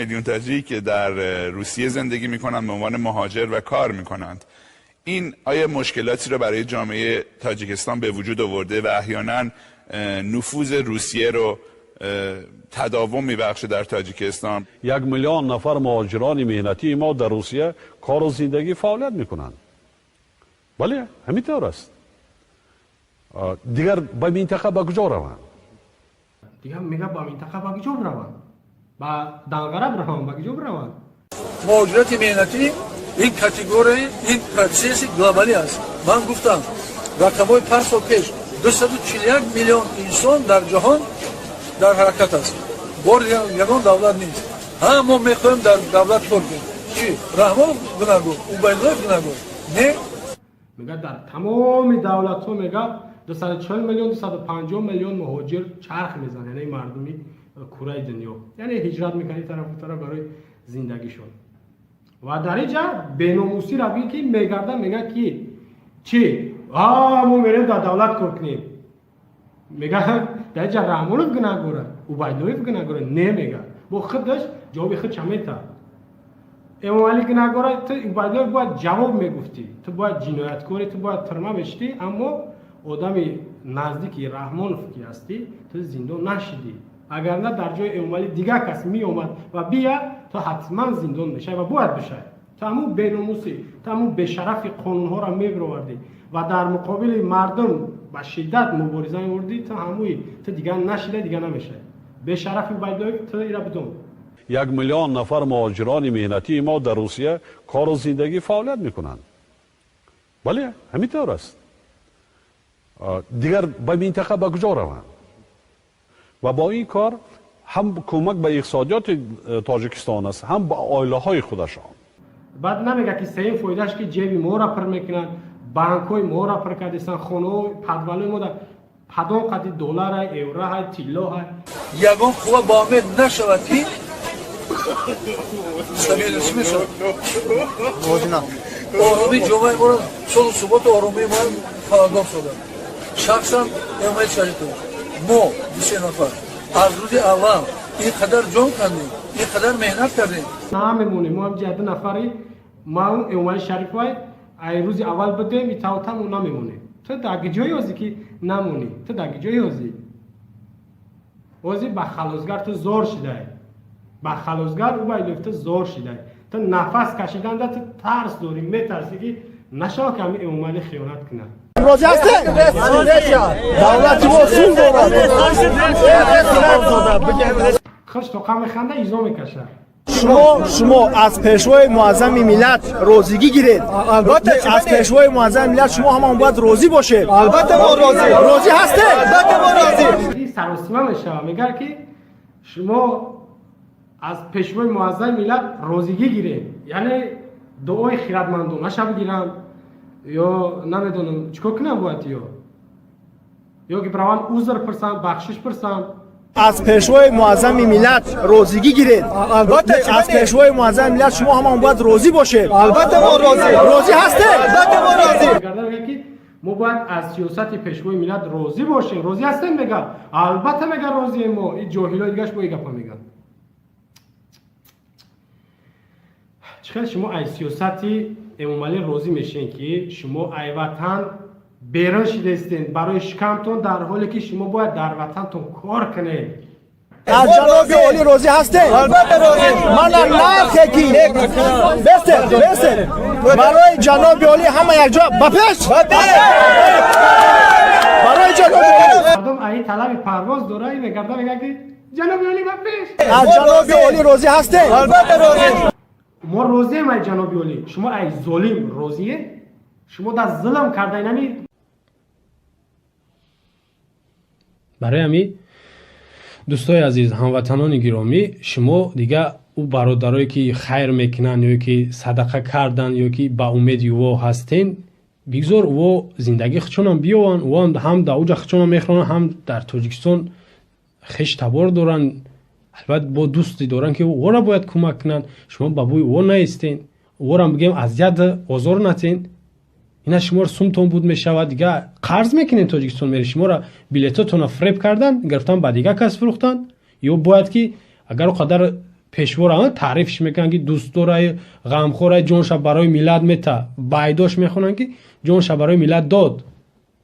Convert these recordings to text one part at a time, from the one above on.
میلیون تاجیک در روسیه زندگی میکنند به عنوان مهاجر و کار میکنند. این آیا مشکلاتی رو برای جامعه تاجیکستان به وجود آورده و احیانا نفوذ روسیه رو تداوم میبخشه در تاجیکستان؟ 1 میلیون نفر مهاجران مهنتی ما در روسیه کار و زندگی فعالیت میکنند. بله همینطور است. دیگر به منطقه به کجا روند؟ دیگه میگه با منطقه به کجا بروند؟ با دنغره بروند، به کجا بروند؟ مهاجرت مهنتی این категория, ин процесси глобалӣ аст. Ман гуфтам, рақамҳои 5 сол пеш 241 миллион инсон дар ҷаҳон дар ҳаракат аст. Бор ягон давлат нест. Ҳа, мо мехоҳем дар давлат кор кунем. Чӣ? Раҳмон гунаҳгор, Убайдуллоев гунаҳгор? Не. Мега дар тамоми давлатҳо мега 240 миллион, 250 миллион муҳоҷир чарх мезанад, яъне мардуми кураи дунё, яъне ҳиҷрат мекунад тарафу тараф барои зиндагишон. Ва дар инҷа беномусӣ равӣ ки мегарда мега ки чӣ? Мо мерем дар давлат кор кунем. Мега дар инҷа Раҳмонов гунаҳгора, Убайдуллоев гунаҳгора? Не, мега. Бо худаш ҷавоби худша метаҳад. Эмомалӣ гунаҳгора, ту Убайдуллоев бояд ҷавоб мегуфтӣ, ту бояд ҷинояткорӣ, ту бояд тюрьма мешидӣ, аммо одами наздики Раҳмонов ки ҳастӣ, ту зиндон нашидӣ. Агар на дар ҷои Эмомалӣ дигар кас меомад ва бия, ту ҳатман зиндон мешавӣ ва бояд бишавӣ. Ту ҳамун беномусӣ, ту ҳамун бешарафи қонунҳоро мебировардӣ ва дар муқобили мардум ба шиддат мубориза мебурдӣ, ту ҳамуи, ту дигар нашида, дигар намешавӣ. Бешарафи Убайдуллоев, ту ира бидон. 1 миллион нафар муҳоҷирони меҳнатии мо дар Русия кор ва зиндагӣ фаъолият мекунанд. Бале, ҳамин тавр аст. Дигар ба минтақа ба куҷо раванд? Ва бо ин кор ҳам кӯмак ба иқтисодиёти Тоҷикистон аст, ҳам ба оилаҳои худашон. Баъд намега ки сеюм фоидааш ки ҷеби моро пур мекунанд, банкҳои моро пур кардисан, хонаҳо, подвалои мо падон қади долларай, евроҳай, тиллоҳай. Ягон қувва ба умед нашавад ки стабильность мешавад. Оромии ҷомеаи моро, сулҳу суботу оромии моро фаладор созад. Шахсан Эмомалӣ Шарипов, мо 2-3 нафар аз рӯзи аввал ин қадар ҷон кандем, ин қадар меҳнат кардем. Намемонем, мо ҳамҷа 2 нафари, ман Эмомалӣ Шариповай ай рӯзи аввал будем, итавта мо намемонем. Ту дар ҷои ҳозӣ ки намонӣ, ту дар ҷои ҳозӣ. Ҳозӣ ба халосгар ту зор шидай. Ба халосгар Убайдуллоев ту зор шидай. Ту нафас кашиданда ту тарс дорӣ, метарсӣ ки нашавад ки ҳамин Эмомалӣ хиёнат кунад. Розӣ ҳастед? Давлати мо сулҳ дорад. Хуш тоқа механда, изо мекашад. Шумо аз пешвои муаззами миллат розигӣ гиред. Албатта, аз пешвои муаззами миллат шумо ҳамон бояд розӣ бошед. Албатта мо розӣ. Розӣ ҳастед? Албатта мо розӣ. Саросима мешавад, мегӯяд ки шумо аз пешвои муаззами миллат розигӣ гиред, яъне дуои хиратмандонаша бигирам ё намедонам чӣ кор кунам бояд, ё ки бираванд узр пурсам, бахшиш пурсам. Аз пешвои муаззами миллат розигӣ гиред. Албатта, аз пешвои муаззами миллат шумо ҳамон бояд розӣ бошед. Албатта мо розӣ. Розӣ ҳастед? Албатта мо розӣ. Мегардад, мегӯяд ки мо бояд аз сиёсати пешвои миллат розӣ бошем. Розӣ ҳастем, мега. Албатта, мега, розием мо. Ин ҷоҳилои дигаш бо ин гапа мегӯянд. Чӣ хел шумо аз сиёсати Эмомалӣ розӣ мешавед, ки шумо ай ватан берун шидаистед барои шикамтон, дар ҳоле ки шумо бояд дар ватантон кор кунед? Аз ҷаноби олӣ розӣ ҳастед? Албатта розӣ. Мана нархе ки бестед, бестед. Барои ҷаноби олӣ ҳама якҷо ба пеш, барои ҷаноби олӣ. Мардум ай талаби парвоз дора, ин мегарда, мега ки ҷаноби олӣ ба пеш. Аз ҷаноби олӣ розӣ ҳастед? Албатта розӣ. Мо розием ай ҷаноби олӣ. Шумо ай золим розие? Шумо дар зулм кардаи нами барои ҳамин, дӯстои азиз, ҳамватанони гиромӣ, шумо дига ӯ бародарое ки хайр мекунанд ё ки садақа карданд ё ки ба умеди ӯ ҳастен, бигзор ӯ зиндагӣ худшонам биёванд. Ӯ ҳам дар уҷа худшонам мехӯранд, ҳам дар Тоҷикистон хеш табор доранд, албатта бо дӯсте доранд ки ӯро бояд кӯмак кунанд. Шумо ба бӯи ӯ наистен, ӯрам бигем азият озор натен. Ина шуморо сумтон буд мешавад, дига қарз мекунед, Тоҷикистон меред, шуморо билетотонро фреб кардан, гирифтан, ба дигар кас фурӯхтан. Ё бояд ки агар о қадар Пешвора таърифш мекунанд, ки дӯстдорай, ғамхорай, ҷонша барои миллат мета. Байдош мехонанд, ки ҷонша барои миллат дод.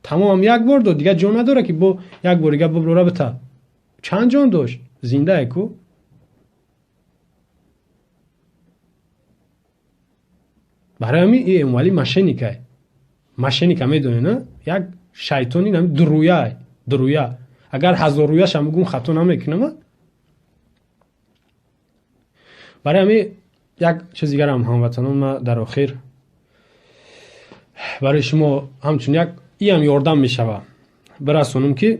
Тамомам, як бор дод, дигар ҷон надора, ки бо як бор дига биброра бита. Чанд ҷон дошт? Зиндае ку. Барои ҳамин и Эмомалӣ мошенникай. Мошенника медонед, на? Як шайтони дуруяй, дуруя. Агар ҳазоррӯяшам бигӯм, хато намекунам. Барои ҳамин як чиз дигарам, ҳамватанон, ма дар охир барои шумо ҳамчун як иам ёрдам мешава бирасонам, ки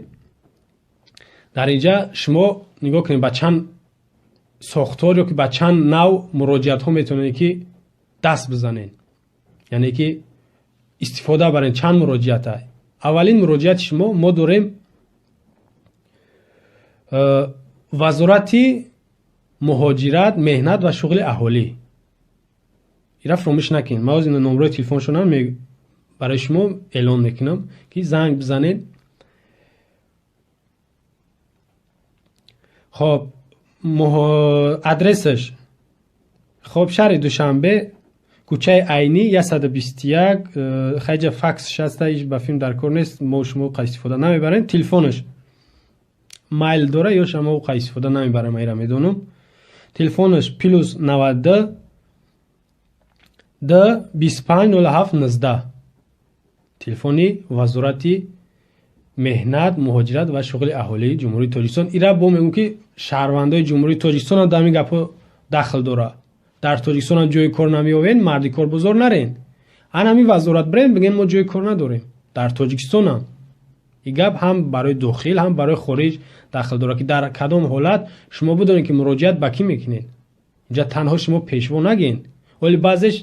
дар инҷа шумо нигоҳ кунед, ба чанд сохтор ё ки ба чанд нав муроҷиатҳо метавонед, ки даст бизанед, яъне ки истифода баред. Чанд муроҷиата? Аввалин муроҷиати шумо, мо дорем Вазорати муҳоҷират, меҳнат ва шуғли аҳолӣ. Ира фуромӯш накунед. Ман ҳозир номрои телефоншонам барои шумо эълон мекунам, ки занг бизанед. Хоб, адресаш, хоб, шаҳри Душанбе, кӯчаи Айнӣ, 121. Хайҷа факс шаста, иш ба филм дар кор нест, мо шумо қа истифода намебарем. Телефонаш майл дора, ё шумо қа истифода намебарем, айра медонам. Телефонаш +92 д 25 07 19, телефони Вазорати меҳнат, муҳоҷират ва шуғли аҳолии Ҷумҳурии Тоҷикистон. Ира бо мегӯм, ки шаҳрвандои Ҷумҳурии Тоҷикистон дар ҳамин гапҳо дахл дорад. Дар Тоҷикистонам ҷои кор намеёвен, марди корбозор нарен, ан ҳамин вазорат бирен, бигӯен, мо ҷои кор надорем. Дар Тоҷикистонам ин гап ҳам барои дохил, ҳам барои хориҷ дахл дорад, ки дар кадом ҳолат шумо бидонед, ки муроҷиат ба кӣ мекунед. Инҷа танҳо шумо пешво нагин. Вале баъзеш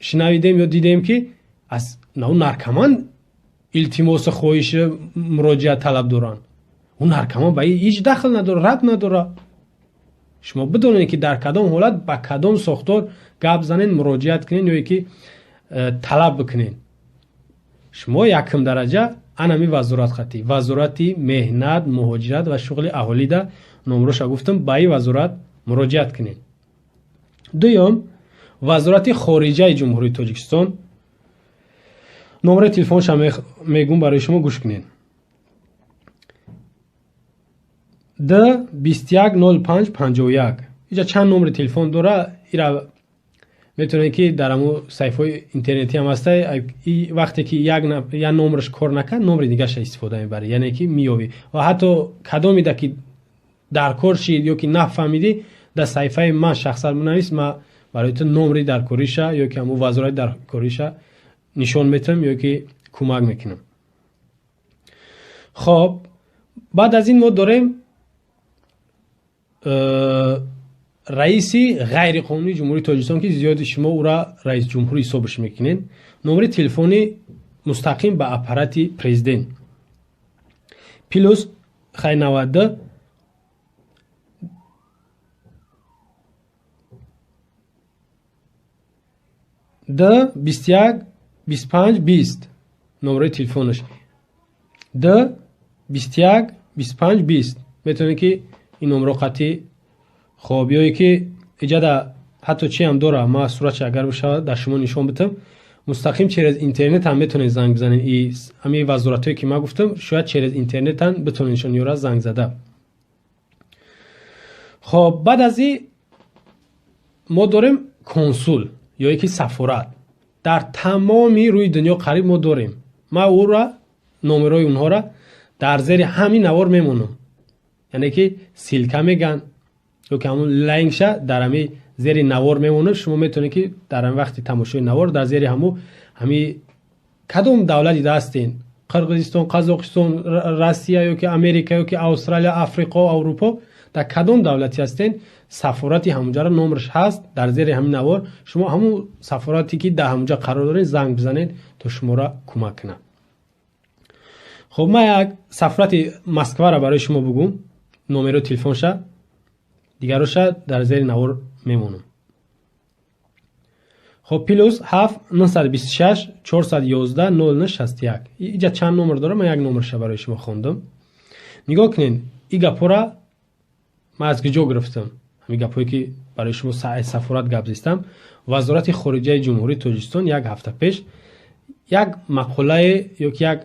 шунавидем ё дидем, ки аз нав наркоман илтимосу хоҳиши муроҷиат талаб доранд. Ӯ наркоман ба ҳеҷ дахл надорад, рабт надорад. Шумо бидонед, ки дар кадом ҳолат ба кадом сохтор гап занед, муроҷиат кунед ё ки талаб бикунед. Шумо якум дараҷа анами вазорат хатӣ, Вазорати меҳнат, муҳоҷират ва шуғли аҳолида, номроша гуфтам, ба ин вазорат муроҷиат кунед. Дуюм, Вазорати хориҷаи Ҷумҳурии Тоҷикистон. Номраи телефонша мегӯм барои шумо, гӯш кунед: д 21 05 51. Иҷа чанд номри телефон дора. Ира метавонед, ки дар ҳамун саҳифаҳои интернетӣ ҳам ҳаста. Вақте ки як номраш кор накард, номри дигаша истифода мебарӣ, яъне ки меёбӣ. Ва ҳатто кадомида ки дар кор шид ё ки нафаҳмидӣ, дар саҳифаи ман шахсан бинавис, ман барои ту номри даркориша ё ки ҳамун вазорати даркориша нишон метавам ё ки кӯмак мекунам. Хоб, баъд аз ин мо дорем раиси ғайриқонунии Ҷумҳурии Тоҷикистон, ки зиёди шумо ӯра раисҷумҳур ҳисобш мекунед. Номри телефони мустақим ба аппарати президент: плюс хай 92 д 21 25 20. Номрои телефонаш д 21 25 20. Метавонед, ки ин номро қатъӣ. Хоб, ё ки иҷада ҳатто чи ҳам дора, ма суратша агар бишавад, дар шумо нишон битам. Мустақим через интернет ҳам метавонед занг бизанед. Ҳамин вазоратҳое ки ман гуфтам, шояд через интернет ҳам битавонед нишон ёра занг зада. Хоб, баъд аз ин мо дорем консул ё ки сафорат. Дар тамоми рӯи дунё қариб мо дорем. Ман ӯра, номерои онҳоро дар зери ҳамин навор мемонам, яъне ки ссылка меган ё ки ҳамун линкша дар ҳами зери навор мемонад. Шумо метавонед, ки дар ҳами вақти тамошои навор дар зери ҳаму ҳами кадом давлати ҳастен: Қирғизистон, Қазоқистон, Россия ё ки Америка ё ки Австралия, Африқо, Аврупо, дар кадом давлате ҳастен, сафорати ҳамунҷаро номраш ҳаст дар зери ҳамин навор. Шумо ҳамун сафорате ки дар ҳамунҷа қарор доред, занг бизанед, то шуморо кӯмак кунад. Хоб, ман як сафорати Москваро барои шумо бугум номеро телефонша, дигароша дар зери навор мемонам. Хоб, +7 926 411 09 61. Иҷа чанд номер дорам, ман як номерша барои шумо хондам. Нигоҳ кунед, и гапҳоро ман аз куҷо гирифтам? Ҳамин гапҳое ки барои шумо сафорат гап зистам, Вазорати хориҷаи Ҷумҳурии Тоҷикистон як ҳафта пеш як мақолае ё ки як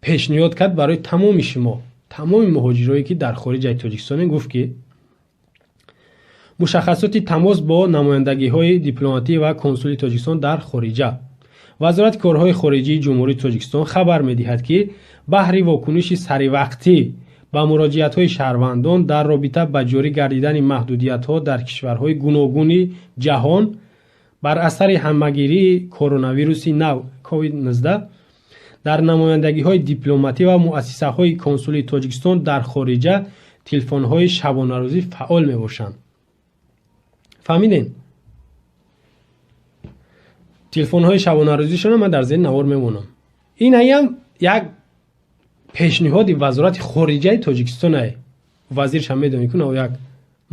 пешниҳод кард барои тамоми шумо, тамоми муҳоҷирое ки дар хориҷаи Тоҷикистонем, гуфт ки мушаххасоти тамос бо намояндагиҳои дипломатӣ ва консули Тоҷикистон дар хориҷа. Вазорати корҳои хориҷии Ҷумҳурии Тоҷикистон хабар медиҳад, ки баҳри вокуниши саривақтӣ ба муроҷиатҳои шаҳрвандон дар робита ба ҷорӣ гардидани маҳдудиятҳо дар кишварҳои гуногуни ҷаҳон бар асари ҳамагирии коронавируси нав COVID-19 дар намояндагиҳои дипломатӣ ва муассисаҳои консулии Тоҷикистон дар хориҷа телефонҳои шабонарӯзӣ фаъол мебошанд. Фаҳмидем? Телефонҳои шабонарӯзишона ман дар зери навор мемонам. Ин аям як пешниҳоди Вазорати хориҷаи Тоҷикистон ай. Вазиршам медонӣ ку, як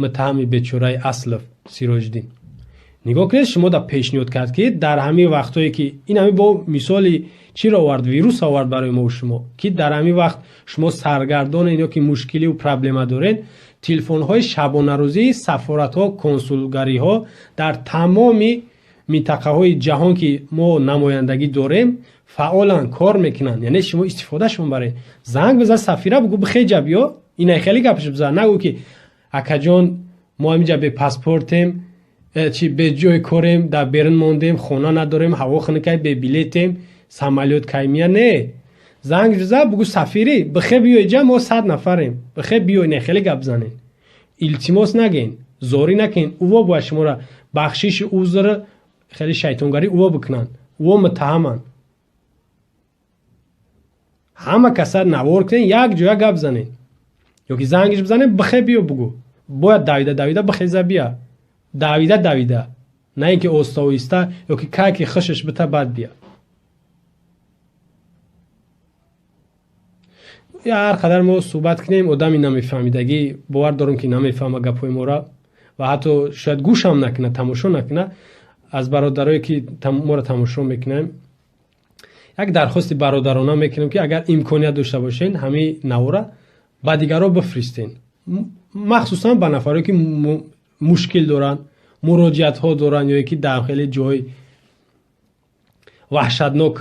муттаҳами бечораи Аслов Сироҷиддин. Нигоҳ кунед, шумо да пешниҳод кард, ки дар ҳамин вақтҳое ки ин ҳамин бо мисоли чиро овард, вирус овард барои мо шумо, ки дар ҳамин вақт шумо саргардонед ё ки мушкиливу проблема доред, телефонҳои шабонарӯзии сафоратҳо, консулгариҳо дар тамоми минтақаҳои ҷаҳон ки мо намояндагӣ дорем фаъолан кор мекунанд. Яъне шумо истифодашон баред. Занг бизан сафира, бугӯ бихеҷа биё, инай хеле гапш бизан, нагӯ ки акаҷон мо ҳаминҷа бепаспортем, чи беҷой корем, дар берун мондем, хона надорем, ҳаво хунукай, бебилетем, самолёт каймия. Не, занг биза, бугӯ сафирӣ бихе биё иҷа, мо 100 нафарем, бихе биё, ине хеле гап занен. Илтимос наген, зорӣ накунед, ӯво бояд шуморо бахшиши узр хеле шайтонгарӣ ӯво бикунанд, ӯво муттаҳаманд. Ҳама каса навор кунед, як ҷоя гап занед ё ки зангиш бизанед, бихе биё бугӯ. Бояд давида давида бихеза бия, давида давида, на ин ки оҳиста оҳиста ё ки кай ки хушаш бита баъд бия. Ҳар қадар мо суҳбат кунем, одами намефаҳмидагӣ, бовар дорам ки намефаҳма гапҳои моро ва ҳатто шояд гӯшам накунад, тамошо накунад. Аз бародарое ки моро тамошо мекунем, як дархости бародарона мекунем, ки агар имконият дошта бошен, ҳамин навора ба дигарро бифристен, махсусан ба нафарое ки мушкил доранд, муроҷиатҳо доранд ё ки дар хеле ҷои ваҳшатнок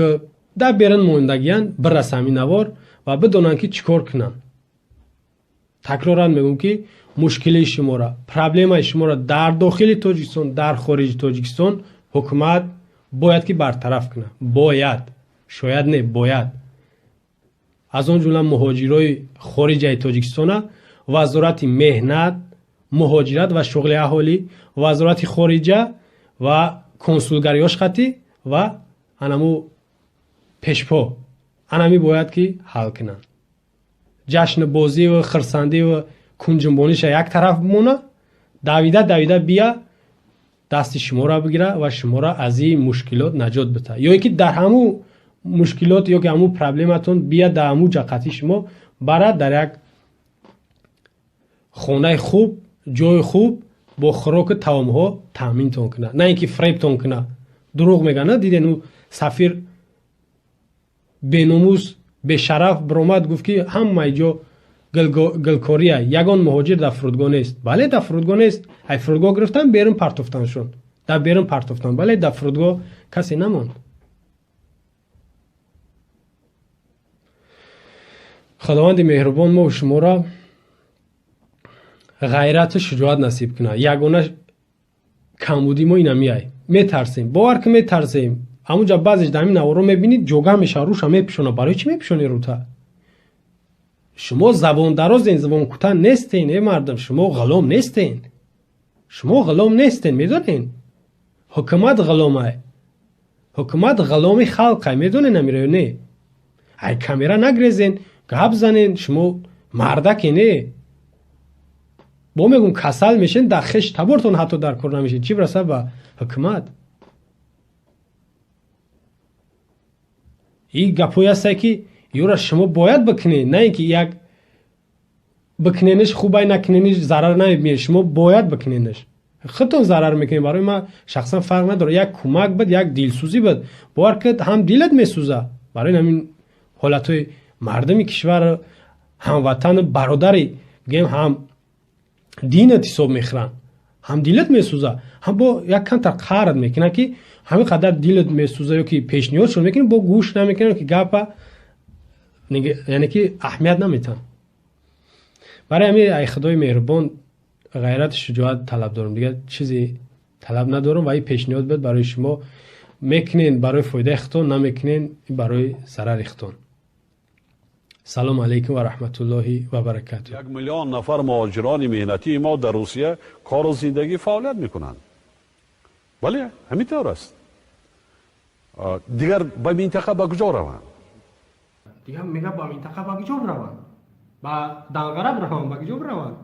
дар берун мондагиянд, бираса ҳамин навор ва бидонанд ки чӣ кор кунанд. Такроран мегӯм, ки мушкилии шуморо, проблемаи шуморо дар дохили Тоҷикистон, дар хориҷи Тоҷикистон ҳукумат бояд ки бартараф кунад. Бояд, шояд не, бояд. Аз он ҷумла муҳоҷирои хориҷаи Тоҷикистона Вазорати меҳнат, муҳоҷират ва шуғли аҳолӣ, Вазорати хориҷа ва консулгариёш хатӣ ва анаму пешпо анами бояд ки ҳал кунанд. Ҷашну бозиву хирсандиву кунҷунбониша як тараф бимона, давида давида бия, дасти шуморо бигира ва шуморо аз ин мушкилот наҷот бита, ё ин ки дар ҳамун мушкилот ё ки ҳамун проблематон бия, дар ҳамун ҷақати шумо барад, дар як хонаи хуб, ҷои хуб бо хӯроку таомҳо таъминтон кунад, на ин ки фиребтон кунад. Дурӯғ мегӯянд. Диден, ӯ сафир беномус, бешараф биромад, гуфт ки ҳамаи ҷо гилкория, ягон муҳоҷир дар фурудгоҳ нест. Бале, дар фурудгоҳ нест. Ай фурудгоҳ гирифтан, берун партофтаншон, дар берун партофтан. Бале, дар фурудгоҳ касе намонд. Худованди меҳрубон мо шуморо ғайрату шуҷоат насиб кунад. Ягона камбудӣ мо инамиай, метарсем, бовар ки метарсем. Ҳамунҷа баъзеш дар ҳамин наворо мебинед, ҷога мешава, руша мепӯшона. Барои чӣ мепӯшонӣ рута? Шумо забондарозен, забонкӯта нестен, э мардум, шумо ғулом нестен, шумо ғулом нестен, медонен? Ҳукумат ғуломай, ҳукумат ғуломи халқай, медонен амиро ё не? Ай камера нагрезен, гап занен, шумо мардаке не? Бо мегӯм, касал мешен, дар хеш табортон ҳатто дар кор намешед, чӣ бираса ба ҳукумат? Ин гапҳое ҳастае ки ёра шумо бояд бикунед, на ин ки як бикунениш хубай, накунениш зарар намебинед, шумо бояд бикунениш, худтон зарар мекунед. Барои ман шахсан фарқ надорад, як кӯмак буд, як дилсӯзӣ буд, бовар кунед, ҳам дилат месӯза барои ҳамин ҳолатҳои мардуми кишвар, ҳамватану бародари бигӯем, ҳам Динат ҳисоб мехӯранд, ҳам дилат месӯза, ҳам бо як камтар қаҳрат мекунад, ки ҳамин қадар дилат месӯза ё ки пешниҳодшон мекунӣ, бо гӯш намекунад, ки гапа, яъне ки аҳамият наметиҳанд. Барои ҳамин ай Худои меҳрубон ғайрату шуҷоат талаб дорам, дигар чизе талаб надорам. Ва ин пешниҳод буд барои шумо. Мекунен, барои фоидаи худтон, намекунен, барои зарари худтон. Салому алайкум ва раҳматуллоҳи ва баракату. 1 миллион нафар муҳоҷирони меҳнатии мо дар Русия кору зиндагӣ фаъолият мекунанд. Бале, ҳамин тавр аст. Дигар ба минтақа ба куҷо раванд? Дигар мега, ба минтақа ба куҷо раванд? Ба Данғара бираванд? Ба куҷо бираванд?